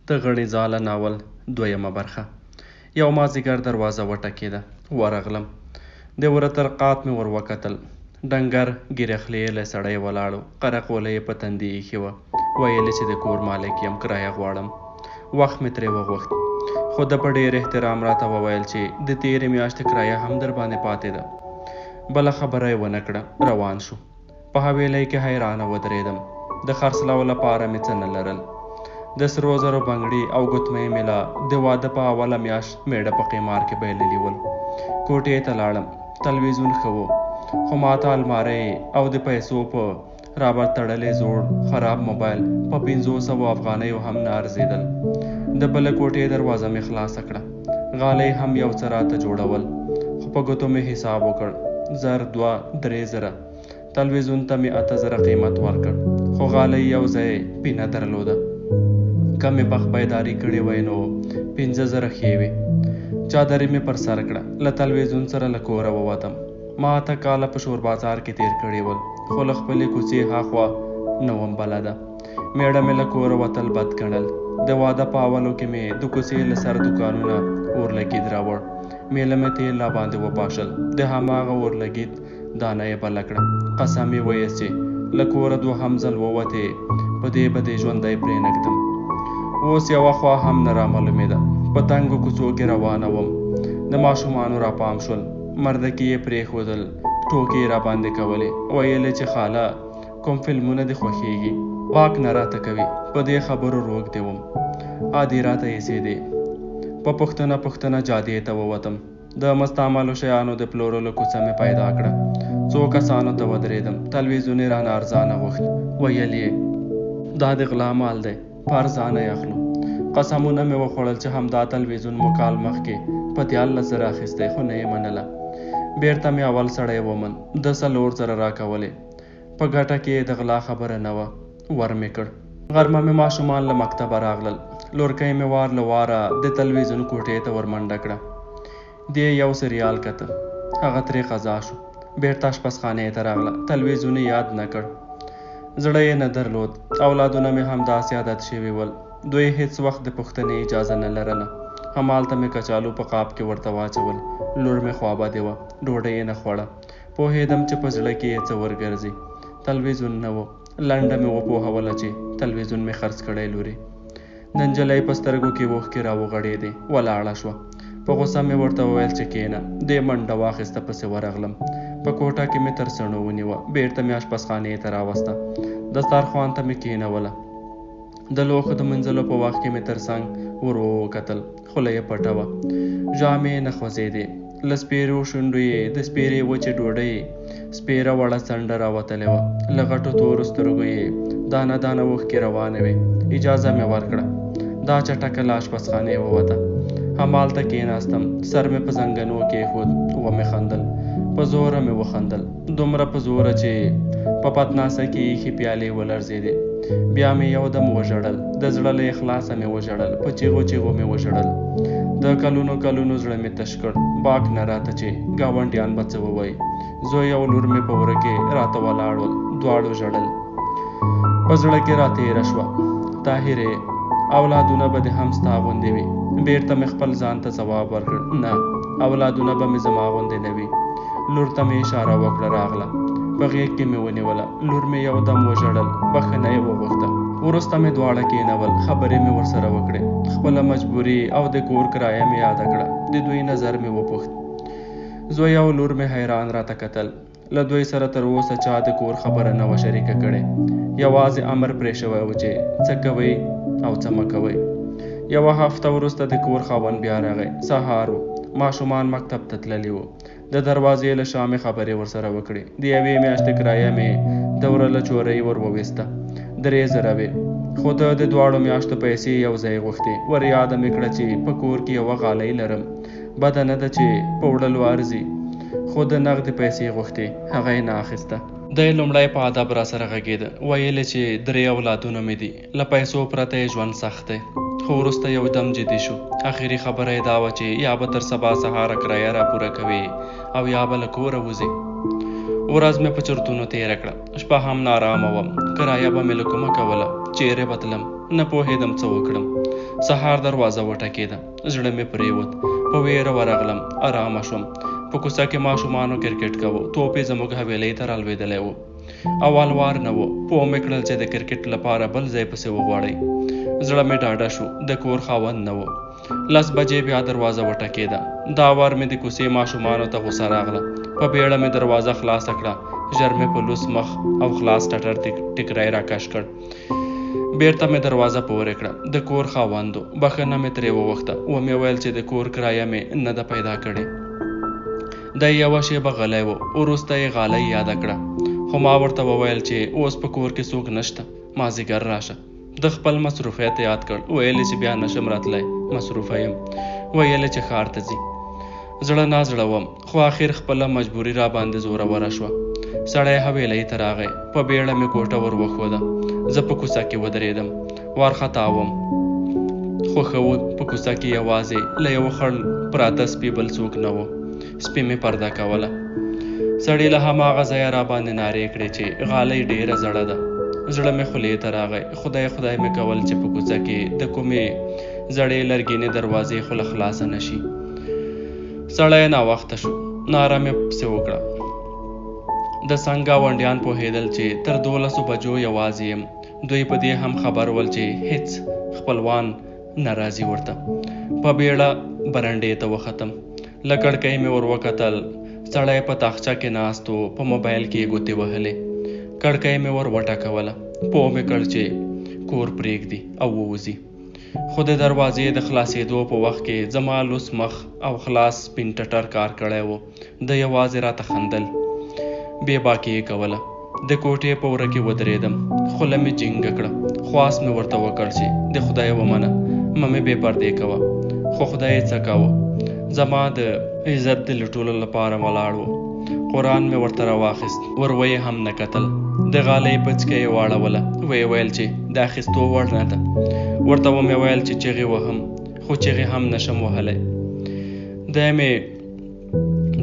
د غڼې ځاله ناول دویمه برخه. یو مازیګر دروازه وټکېده. ورغلم. د وره تر قات مې ور وکتل. ډنګر ږیره خریلی سړی ولاړ و. قره قوله یې په تندي ایښې وه. ویل یې چې د کور مالک یم، کرایه غواړم. وخت مې ترې وغوښت. خو ده په ډېر احترام راته وویل چې د تېرې میاشتې کرایه هم درباندې پاتې ده. بله خبره یې ونه کړه، روان شو. په حویلۍ کې حیرانه ودرېدم. د خرڅلاو لپاره مې څه نه لرل. د سرو زرو بنګړي او ګوتمۍ مې لا د واده په اوله میاشت مېړه په قمار کې بایللي ول. کوټې ته لاړم. تلویزیون ښه و، خو ماته المارۍ او د پیسو په رابر تړلی زوړ خراب موبایل په 500 افغانیو هم نه ارزېدل. د بله کوټې دروازه مې خلاصه کړه. غالۍ هم یو څه راته جوړول، خو په ګوتو مې حساب وکړ. 1000، 2، 3000. تلویزیون ته مې 8000 قیمت ورکړ، خو غالۍ یو ځای پینه درلوده. که مې بخت بیداري کړې وای نو 5000 ښې وې. چادري مې پر سر کړه، له تلویزیون سره له کوره ووتم. ما 8 کاله په شور بازار کې تېر کړي ول، خو له خپلې کوڅې هاخوا نه وم بلده. مېړه مې له کوره وتل بد ګڼل. د واده په اولو کې مې د کوڅې له سر دوکانونه اورلګید راوړ. میله مې تېل راباندې وپاشل. د هماغه اورلګید دانه یې بله کړه. قسم یې ویست چې له کوره دوهم ځل ووتې، په دې به دې ژوندی پرې نه ږدم. اوس یوه خوا هم نه رامعلومېده. په تنګو کوڅو کې روانه وم. د ماشومانو راپام شول. مردکي یې پرېښودل. ټوکې یې راباندې کولې. ویل یې چې خاله کوم فلمونه دې خوښېږي؟ باک نه راته کوي. په دې خبرو روږدی وم. عادي راته ایسېدې. په پوښتنه پوښتنه جادې ته ووتم. د مستعملو شیانو د پلورلو کوڅه مې پیدا کړه. څو کسانو ته ودرېدم. تلویزیون یې رانه ارزانه غوښت. ویل یې دا د غلا مال دی، په ارزانه یې اخلو. قسمونه مې وخوړل چې همدا تلویزیون مو کال مخکې په 13,000 اخیستی، خو نه یې منله. بېرته مې اول سړی ومن. ده 4000 راکولې. په ګټه کې یې د غلا خبره نه وه. ور مې کړ. غرمه مې ماشومان له مکتبه راغلل. لورکۍ مې وار له واره د تلویزیون کوټې ته ورمنډه کړه. دې یو سریال کته. هغه ترې قضا شو. بېرته اشپزخانې ته راغله. تلویزیون یې یاد نه کړ. زړه یې نه درلود. اولادونه مې همداسې عادت شوي ول. دوی هېڅ وخت د پوښتنې اجازه نه لرله. همالته مې کچالو په قاب کې ورته واچول. لور مې خوابدې وه. ډوډۍ یې نه خوړه. پوهېدم چې په زړه کې یې څه ورګرځي. تلویزیون نه و. لنډه مې وپوهوله چې تلویزیون مې خرڅ کړی لورې. د نجلۍ په سترګو کې اوښکې راوغړېدې. ولاړه شوه. په غوسه مې ورته وویل چې کېنه. دې منډه واخیسته، پسې ورغلم. په کوټه کې مې تر څڼو ونیوه. بېرته مې اشپزخانې ته راوسته. دسترخوان ته مې کېنوله. د لوښو د مینځلو په وخت کې مې تر څنګ ور وکتل. خوله یې پټه وه. ژامې یې نه خوځېدې. له سپېرو شونډو یې د سپېرې وچې ډوډۍ سپېره وړه څنډه راوتلې وه. له غټو تورو سترګو یې دانه دانه اوښکې روانې وې. اجازه مې ورکړه. دا چټکه له اشپزخانې ووته. همالته کېناستم. سر مې په زنګنو کېښود. ومې خندل. په زوره مې وخندل. دومره په زوره چې په پتناسه کې ایښې پیالې ولړزېدې. بیا مې یو دم وژړل. د زړه له اخلاصه مې وژړل. په چیغو چیغو مې وژړل. د کلونو کلونو زړه مې تش کړ. باک نه راته چې ګاونډیان به څه ووایي. زوی او لور مې په وره کې راته ولاړ ول. دواړو ژړل. په زړه کې راتېره شوه. طاهرې، اولادونه به دې هم ستا غوندې وي. بېرته مې خپل ځان ته ځواب ورکړ. نه، اولادونه به مې زما غوندې نه وي. لور ته مې اشاره وکړه، راغله. په غېږ کې مې ونیوله. لور مې یو دم وژړل. بښنه یې وغوښته. وروسته مې دواړه کېنول. خبرې مې ورسره وکړې. خپله مجبوري او د کور کرایه مې یاده کړه. د دوی نظر مې وپوښت. زوی او لور مې حیران راته کتل. له دوی سره تر اوسه چا د کور خبره نه وه شریکه کړې. یوازې امر پرې شوی و چې څه کوئ او څه مه کوئ. یوه هفته وروسته د کور خاوند بیا راغی. سهار و. ماشومان مکتب ته تللي وو. د دروازې له شا مې خبرې ورسره وکړې. د یوې میاشتې کرایه مې د وره له چورۍ ور وویسته. 3000 وې. خو ده د دواړو میاشتو پیسې یو ځای غوښتې. ور یاده مې کړه چې په کور کې یوه غالۍ لرم. بده نه ده چې په وړلو ارزي. خو ده نغدې پیسې غوښتې. هغه یې نه اخیسته. دی لومړی په ادب راسره غږېده. ویل یې چې 3 اولادونه مې دي. له پیسو پرته یې ژوند سخت دی. خو وروسته یو دم جدي شو. اخري خبره یې دا وه چې یا به تر سبا سهاره کرایه را پوره کوي او یا به له کوره وځي. ورځ مې په چرتونو تېره کړه. شپه هم نارامه وم. کرایه به مې له کومه کوله؟ چیرې به تلم؟ نه پوهېدم څه وکړم. سهار دروازه وټکېده. زړه مې پرېوت. په وېره ورغلم. ارامه شوم. په کوڅه کې ماشومانو کرکټ کاوه. توپ یې زموږ حویلۍ ته رالوېدلی و. اول وار نه و. پوه مې کړل چې د کرکټ لپاره بل ځای پسې وغواړئ. زړه مې ډاډه شو. د کور خاوند نه و. 10 بجې بیا دروازه وټکېده. دا وار مې د کوڅې ماشومانو ته غوسه راغله. په بیړه مې دروازه خلاصه کړه. ژر مې په لوڅ مخ او خلاص ټټر ټیکری راکش کړ. بیرته مې دروازه پورې کړه. د کور خاوند و. بښنه مې ترې وغوښته. ومې ویل چې د کور کرایه مې نه ده پیدا کړې. دی یوه شېبه غلی و. وروسته یې غالۍ یاده کړه. خو ما ورته وویل چې اوس په کور کې څوک نشته، مازیګر راشه. ده خپل مصروفیت یاد کړ. ویل یې چې بیا نشم راتلی، مصروفه یم. ویل یې چې ښار ته ځي. زړه نا زړه وم، خو اخر خپله مجبوري راباندې زوروره شوه. سړی حویلۍ ته راغی. په بیړه مې کوټه ور وښوده. زه په کوڅه کې ودرېدم. وارخطا وم، خو ښه و په کوڅه کې یوازې له یوه خړ پراته سپي بل څوک نه و. سپي مې پرده کوله. سړي له هماغه ځایه راباندې نارې کړې چې غالۍ ډېره زړه ده. زړه مې خولې ته راغی. خدای خدای مې کول چې په کوڅه کې د کومې زړې لرګینې دروازې خوله خلاصه نه شي. سړی ناوخته شو. ناره مې پسې وکړه. د څنګ ګاونډیان پوهېدل چې تر 12 بجو یوازې یم. دوی په دې هم خبر ول چې هیڅ خپلوان نه راځي ورته. په بیړه برنډې ته وختم. له کړکۍ مې ور وکتل. سړی په تاخچه کې ناست و. په موبایل کې یې ګوتې وهلې. کړکۍ مې ور وټکوله. پوه مې کړ چې کور پرېږدي او ووځي. خو د دروازې د خلاصېدو په وخت کې زما لوڅ مخ او خلاص سپین ټټر کار کړی و. ده یوازې راته خندل. بې باکې یې کوله. د کوټې په وره کې ودرېدم. خوله مې جینګه کړه. خواست مې ورته وکړ چې د خدای ومنه، مه مې بې پردې کوه. خو خدای یې څه کاوه؟ زما د عزت د لټولو لپاره ولاړ و. قرآن مې ورته راواخیست. ور ویې هم نه کتل. د غالۍ پڅکه یې واړوله. ویې ویل چې د اخیستو وړ نه ده. ورته ومې ویل چې چغې وهم، خو چغې هم نشم وهلی. دی مې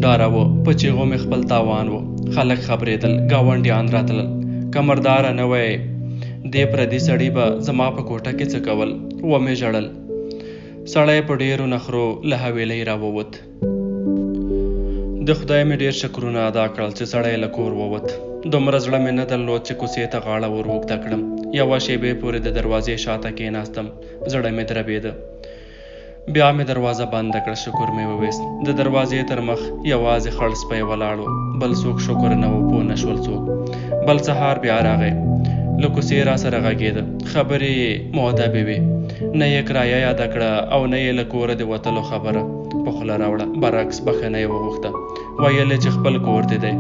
ډاراوه. په چیغو مې خپل تاوان و. خلک خبرېدل. ګاونډیان راتلل. که مرداره نه وای، دې پردي سړي به زما په کوټه کې څه کول؟ ومې ژړل. سړی په ډېرو نخرو له حویلۍ راووت. د خدای مې ډېر شکرونه ادا کړل چې سړی له کور ووت. دومره زړه مې نه درلود چې کوڅې ته غاړه ور اوږده کړم. یوه شېبې پورې د دروازې شاته کېناستم. زړه مې دربېده. بیا مې دروازه بنده کړه. شکر مې وویست. د دروازې تر مخ یوازې خړ سپی ولاړ و. بل څوک شکر نه و، پوه نه شول څوک. بل سهار بیا راغی. له کوڅې را سره غږېده. خبرې یې مؤدبې وې. نه یې کرایه یاده کړه او نه یې له کوره د وتلو خبره په خوله راوړه. برعکس بښنه یې وغوښته. ویل یې چې خپل کور دې دی،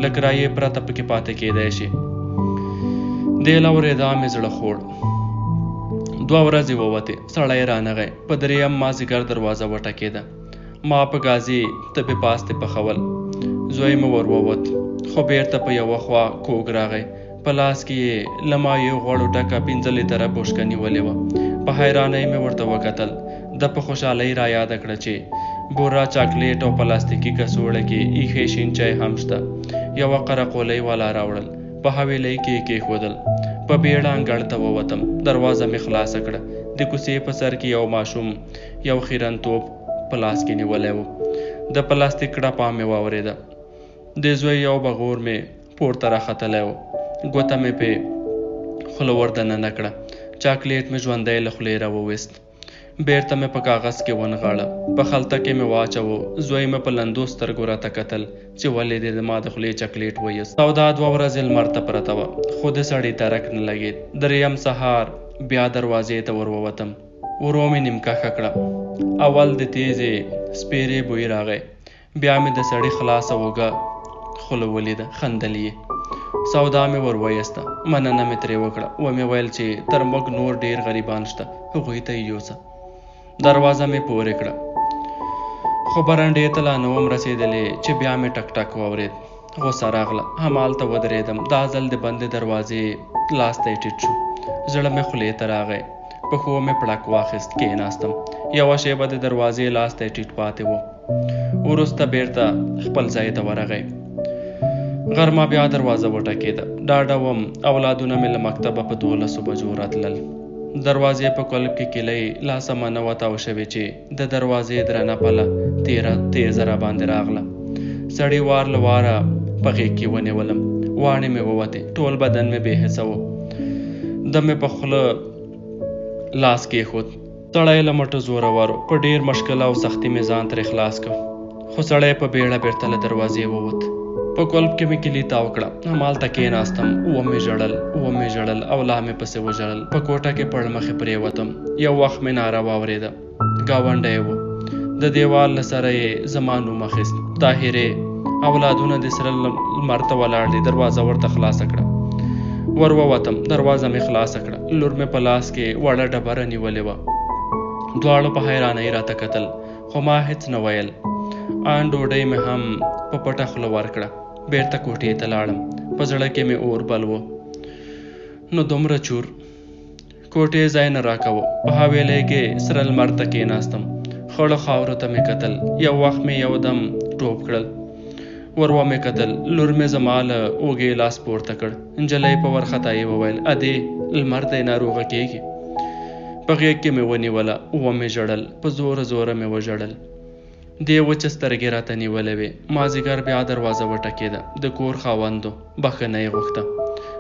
له کرایې پرته پکې پاتې کېدای شي. دې له اورېدا مې زړه خوړ. 2 ورځې ووتې. سړی رانغی. په درېیم مازیګر دروازه وټکېده. ما په ګازي تبې پاستې پخول. زوی مې ور ووت، خو بیرته په یوه خوا کوږ راغی. په لاس کې یې له مایع غوړو ډکه 5 لیتره بوشکه نیولې وه. په حیرانۍ مې ورته وکتل. ده په خوشحالۍ را یاده کړه چې بوره، چاکلیټ او پلاستیکي کڅوړه کې ایښی شین چای هم شته. یوه قره قولۍ والا راوړل. په حویلۍ کې یې کېښودل. په بیړه انګړ ته ووتم. دروازه مې خلاصه کړه. د کوڅې په سر کې یو ماشوم یو خیرن توپ په لاس کې نیولی و. د پلاستیک کړپا مې واورېده. د زوی یو بغور مې پورته راختلی و. ګوته مې پې خوله ور دننه کړه. چاکلیټ مې ژوندی له خولې راوویست. بیرته مې په کاغذ کې ونغاړه. په خلته کې مې واچوه. زوی مې په لندو سترګو راته کتل چې ولې دې زما د خولې چاکلیټ ویست. سودا 2 ورځې لمر ته پرته وه، خو د سړي درک نه لګېد. درېیم سهار بیا دروازې ته ور ووتم. ورو مې نیمکښه کړه. اول د تیزې سپېرې بوی راغی. بیا مې د سړي خلاصه اوږه خوله ولیده. خندل یې. سودا مې ور وایسته. مننه مې ترې وکړه. ومې ویل چې تر موږ نور ډېر غریبان شته، هغوی ته یې یوسه. دروازه مې پورې کړه. خو برنډې ته لا نه وم رسېدلې چې بیا مې ټک ټک واورېد. غوسه راغله. همالته ودرېدم. دا ځل د بندې دروازې لاس ته یې ټیټ شو. زړه مې خولې ته راغی. پښو مې پړک واخیست. کېناستم. یوه شېبه د دروازې لاس ته یې ټیټ پاتې و. وروسته بیرته خپل ځای ته ورغی. غرمه بیا دروازه وټکېده. ډاډه وم اولادونه مې له مکتبه په 12 بجو راتلل. دروازې په کلب کې کیلۍ لا سمه نه وه تاو شوې چې د دروازې درنه پله تیره تیزه راباندې راغله. سړي وار له واره په غېږ کې ونیولم. واڼې مې ووتې، ټول بدن مې بې حسه و. ده مې په خوله لاس کېښود. سړی له مټو زورور و. په ډېر مشکل او سختي مې ځان ترې خلاص کړ. خو سړی په بېړه بېرته له دروازې ووت. په کلب کې مې کیلي تاو کړه. همالته کېناستم. ومې ژړل، ومې ژړل او لا مې پسې وژړل. په کوټه کې پړمخې پرېوتم. یو وخت مې ناره واورېده. ګاونډی و. د دیوال له سره یې زما نوم اخیست. طاهرې! اولادونه دې سره لمر ته ولاړ دي، دروازه ورته خلاصه کړه. ور ووتم، دروازه مې خلاصه کړه. لور مې په لاس کې وړه ډبره نیولې وه. دواړو په حیرانۍ راته کتل، خو ما هېڅ نه ویل. آن ډوډۍ مې هم په پټه خوله ورکړه. بېرته کوټې ته لاړم. په زړه کې مې اور بل و. نو دومره چور. کوټې ځای نه راکاوه. په حویلۍ کې سره لمر ته کېناستم. خړو خاورو ته مې کتل. یو وخت مې یو دم ټوپ کړل. ور ومې کتل. لور مې زما له اوږې لاس پورته کړ. نجلۍ په ورخطایۍ وویل، ادې لمر دی ناروغه کېږي. په غېږ کې مې ونیوله. ومې ژړل. په زوره زوره مې وژړل. دې وچې سترګې راته نیولې وې. مازیګر بیا دروازه وټکېده. د کور خاوند و. بښنه یې غوښته.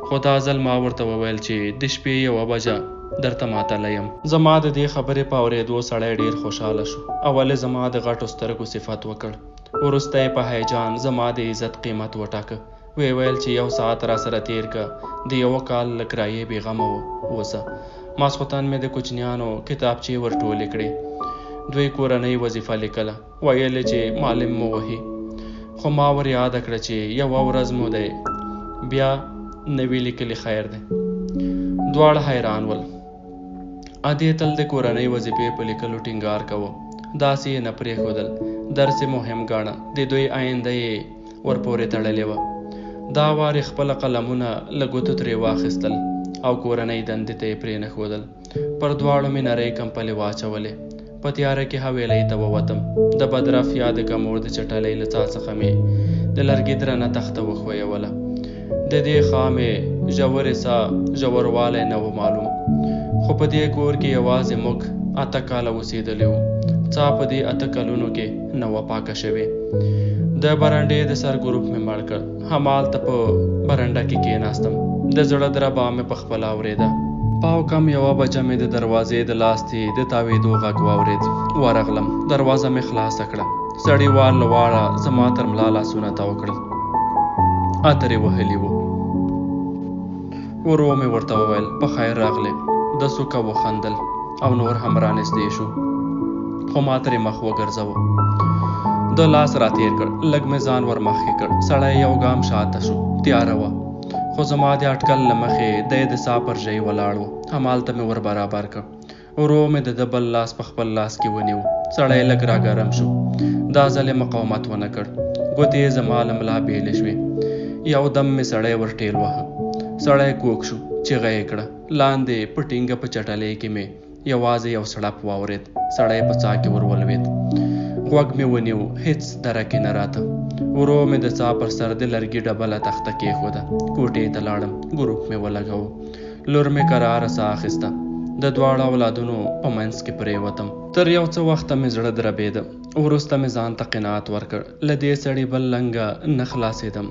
خو دا ځل ما ورته وویل چې د شپې یوه بجه درته معطله یم. زما د دې خبرې په اورېدو سړی ډېر خوشاله شو. اول یې زما د غټو سترګو صفت وکړ. وروسته یې په هیجان زما د عزت قیمت وټاکه. ویې ویل چې یو ساعت راسره تېر که، د یوه کال له کرایې بېغمه اوسه. ماسخوتن مې د کوچنیانو کتابچې ور ټولې کړې. دوی کورنۍ وظیفه لیکله. ویل یې چې معلم مو وهي. خو ما ور یاده کړه چې یوه ورځ مو دی بیا نه وي لیکلي خیر دی. دواړه حیران ول. ادې تل د کورنۍ وظیفې په لیکلو ټینګار کاوه. داسې یې نه پرېښودل. درس یې مهم ګاڼه. د دوی آینده یې ورپورې تړلې وه. دا وار یې خپله قلمونه له ګوتو ترې واخیستل او کورنۍ دندې ته یې پرېنښودل. پر دواړو مې نرۍ کمپلې واچولې. په تیاره کې حویلۍ ته ووتم. د بدرف یا د کمور د چټلۍ له څا څخه مې د لرګي درنه تخته وښویوله. د دې خامې ژورې څا ژوروالی نه و معلوم، خو په دې کور کې یوازې موږ 8 کاله اوسېدلي وو. څا په دې 8 کلونو کې نه وه پاکه شوې. د برنډې د سر ګروپ مې مړ کړ. همالته په برنډه کې کېناستم. د زړه دربا مې په خپله اورېده. پاو کم یوه بجه مې د دروازې د لاستي د تاوېدو غږ واورېد. ورغلم، دروازه مې خلاصه کړه. سړي وار له واره زما تر ملا لاسونه تاو کړل. عطر یې وهلي وو. ورو مې ورته وویل، په خیر راغلې. ده سوکه وخندل او نور هم رانږدې شو، خو ما ترې مخ وګرځاوه. ده لاس راتېر کړ. لږ مې ځان ور مخکې کړ. سړی یو ګام شاته شو. تیاره وه، خو زما د اټکل له مخې دی د څا پر ژۍ ولاړ و. همالته مې ور برابر کړ. ورو مې د ده بل لاس په خپل لاس کې ونیو. سړی لږ راګرم شو. دا ځل یې مقاومت ونه کړ. ګوتې یې زما له ملا بېلې شوې. یو دم مې سړی ور ټېل واهه. سړی کوږ شو. چیغه یې کړه. لاندې په ټینګه په چټلۍ کې مې یوازې یو سړپ واورېد. سړی په څا کې ور ولوېد. غوږ مې ونیو. هېڅ درک یې نه راته. ورو مې د څا پر سر د لرګي ډبله تخته کېښوده. کوټې ته لاړم. ګروپ مې ولګاوه. لور مې کراره ساه اخیسته. د دواړو اولادونو په منځ کې پرېوتم. تر یو څه وخته مې زړه دربېده. وروسته مې ځان ته قناعت ورکړ. له دې سړي بل لنګه نه خلاصېدم.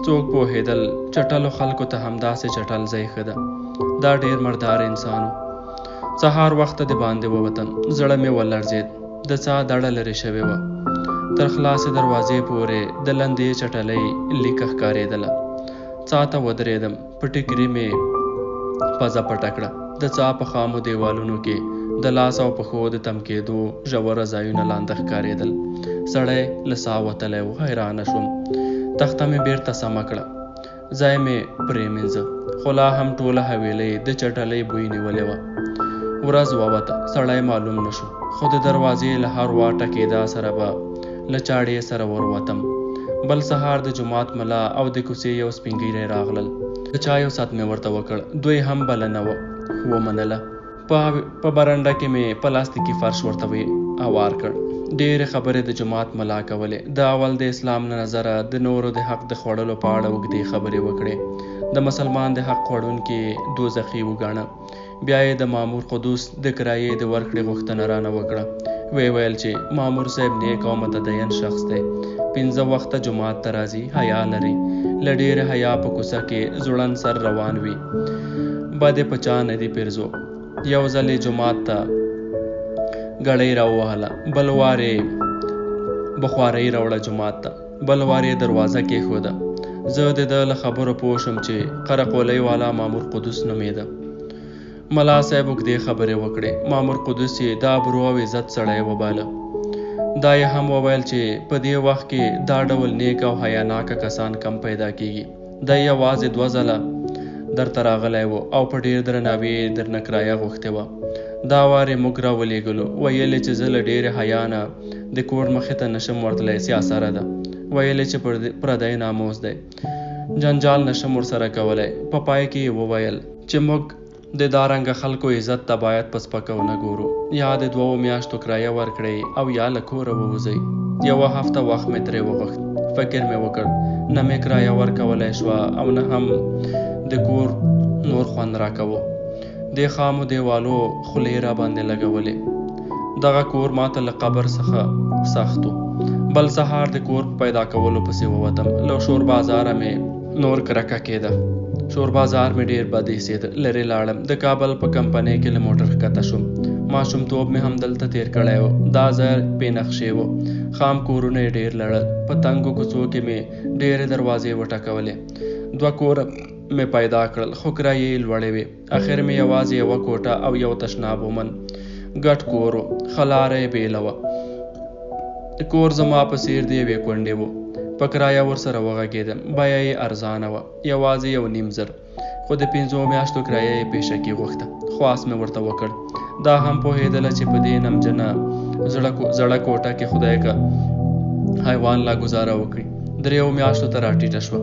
څوک پوهېدل چټلو خلکو ته همداسې چټل ځای ښه ده. دا ډېر مردار انسان و. سهار وخته د باندې ووتم. زړه مې ولړزېد. د څا دړه لرې شوې وه. تر خلاصې دروازې پورې د لندې چټلۍ لیکه ښکارېدله. څا ته ودرېدم. په ټیکري مې پزه پټه کړه. د څا په خامو دیوالونو کې د لاس او پښو د تم کېدو ژوره ځایونه لانده ښکارېدل. سړی له څا وتلی و. حیرانه شوم. تخته مې بېرته سمه کړه. ځای مې پرېمینځه، خو لا هم ټوله حویلۍ د چټلۍ بوی نیولې وه. ورځ ووته، سړی معلوم نه شو، خو د دروازې له هر وار ټکېدا سره به له چاړې سره ور وتم. بل سهار د جومات ملا او د کوڅې یو سپینږیری راغلل. د چایو ست مې ورته وکړ. دوی هم بلنه ومنله. په برنډه کې مې پلاستیکي فرش ورته اوار کړ. ډېرې خبرې د جومات ملا کولې. ده اول د اسلام له نظره د نورو د حق د خوړلو په اړه اوږدې خبرې وکړې. د مسلمان د حق خوړونکي یې دوزخي وګاڼه. بیا یې د مامور قدوس د کرایې د ورکړې غوښتنه رانه وکړه. ویې ویل چې مامور صاحب نیک او متدین شخص دی. پنځه وخته جومات ته راځي، حیا لري. له ډېرې حیا په کوڅه کې ځوړند سر روان وي. بدې په چا نه دي پیرزو. یو ځل یې جومات ته ګړۍ راووهله، بل وار یې بخوارۍ راوړه جومات ته، بل وار یې دروازه کېښوده. زه د ده له خبرو پوه شوم چې قره قولۍ والا مامور قدوس نومېده. ملا صاحب اوږدې خبرې وکړې. مامور قدوس یې د ابرو او عزت سړی وباله. دا یې هم وویل چې په دې وخت کې دا ډول نیک او حیاناکه کسان کم پیدا کېږي. دی یوازې دوه ځله درته راغلی و او په ډېر درناوي یې درنه کرایه غوښتې وه. دا وار یې موږ راولېږلو. ویل یې چې زه له ډېرې حیا نه د کور مخې ته نشم ورتلی، سیاسره ده. ویل یې چې پردی ناموس دی، جنجال نشم ورسره کولی. په پای کې یې وویل چې موږ د دا رنګه خلکو عزت ته باید په سپکه ونه ګورو. یا د دوو میاشتو کرایه ورکړئ او یا له کوره ووځئ. یوه هفته وخت مې ترې وغوښت. فکر مې وکړ، نه مې کرایه ورکولای شوه او نه هم د کور نور خوند راکاوه. دې خامو دیوالو خولې راباندې لګولې. دغه کور ماته له قبر څخه سخت و. بل سهار د کور په پیدا کولو پسې ووتم. له شور بازاره مې نور کرکه کېده. شور بازار مې ډېر بد ایسېده. لرې لاړم. د کابل په کمپنۍ کې له موټر ښکته شوم. ماشومتوب مې همدلته تېر کړی و. دا ځای بې نقشې و. خام کورونه یې ډېر لړل. په تنګو کوڅو کې مې ډېرې دروازې وټکولې. دوه کوره مې پیدا کړل، خو کرایې یې لوړې وې. اخر مې یوازې یوه کوټه او یو تشناب وموند. ګډ کور و. ښه لاره یې بېله وه. کور زما په څېر د یوې کونډې و. په کرایه ورسره وغږېدم. بیه یې ارزانه وه، یوازې 1,500، خو د پنځو میاشتو کرایه یې پېشکي غوښته. خواست مې ورته وکړ. دا هم پوهېدله چې په دې نمجنه زړه کوټه کې خدای که حیوان لا ګوزاره وکړي. دریو میاشتو ته راټیټه شوه.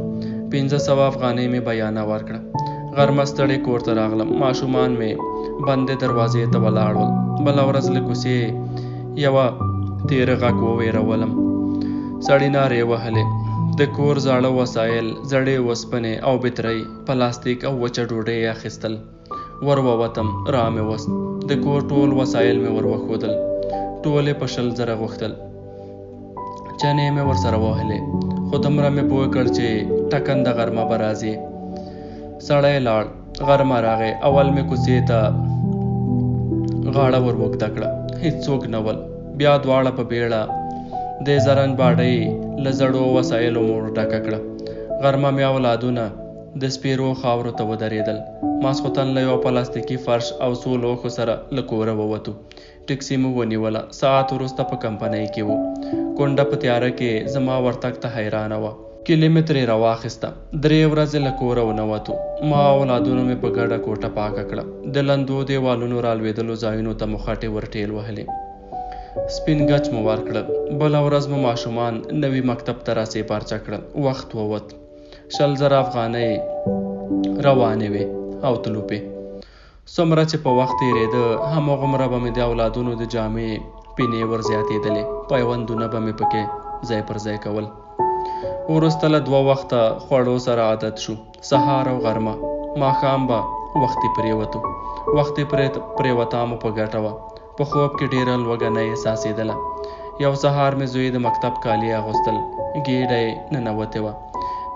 500 افغانۍ مې بیانه ورکړه. غرمه ستړې کور ته راغلم. ماشومان مې بندې دروازې ته ولاړ ول. بله ورځ له کوڅې یوه تېره غږ ووېرولم. سړي نارې وهلې. د کور زاړه وسایل، زړې وسپنې او بترۍ، پلاستیک او وچه ډوډۍ یې اخیستل. ور ووتم، را مې وست. د کور ټول وسایل مې ور وښودل. ټول یې په 20,000 غوښتل. چنې مې ورسره وهلې، خو دومره مې پوه کړ چې ټکنده غرمه به راځي. سړی لاړ، غرمه راغی. اول مې کوڅې ته غاړه ور اوږده کړه، هیڅوک نه ول. بیا دواړه په بیړه د زرنج باډۍ له زړو وسایلو مو ور ډکه کړه. غرمه مې اولادونه د سپیرو خاورو ته ودرېدل. ماسخوتن له یوه پلاستیکي فرش او څو لوښو سره له کوره ووتو. ټکسي مو ونیوله. ساعت وروسته په کمپنۍ کې وو. کونډه په تیاره کې زما ورتګ ته حیرانه وه. کیلي مې ترې راواخیسته. درې ورځې له کوره ونه وتو. ما او اولادونو مې په ګډه کوټه پاکه کړه. د لندو دیوالونو رالوېدلو ځایونو ته مو خټې ورټېل وهلې. سپین ګچ مو ورکړل. بله ورځ مو ماشومان نوي مکتب ته راسېپارچه کړل. وخت ووت. 20,000 افغانۍ روانې وې او تلوپې. څومره چې په وخت تېرېده، همغومره به مې د اولادونو د جامې پینې ور زیاتېدلې. پیوندونه به مې پکې ځای پر ځای کول. وروسته له دوه وخته خوړو سره عادت شو. سهار او غرمه، ماښام به وختي پرېوتو. وختي پرېوتا مو په ګټه وه. په خوب کې ډېره لوږه نه احساسېدله. یو سهار مې زوی د مکتب کالي اغوستل. ګېډه یې ننوتې وه.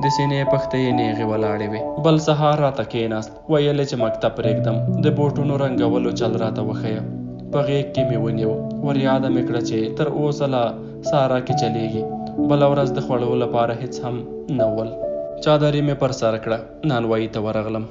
د سینې پښتۍ یې نېغې ولاړې وې. بل سهار راته کېناست. ویل یې چې مکتب پرېږدم. د بوټونو رنګولو چل راته وښیه. په غېږ کې مې ونیو. وریاده مې کړه چې تر اوسه لا سارا کې چلېږي. بله ورځ د خوړو لپاره هېڅ هم نه ول. چادري مې پر سر کړه. نانوایي ته ورغلم.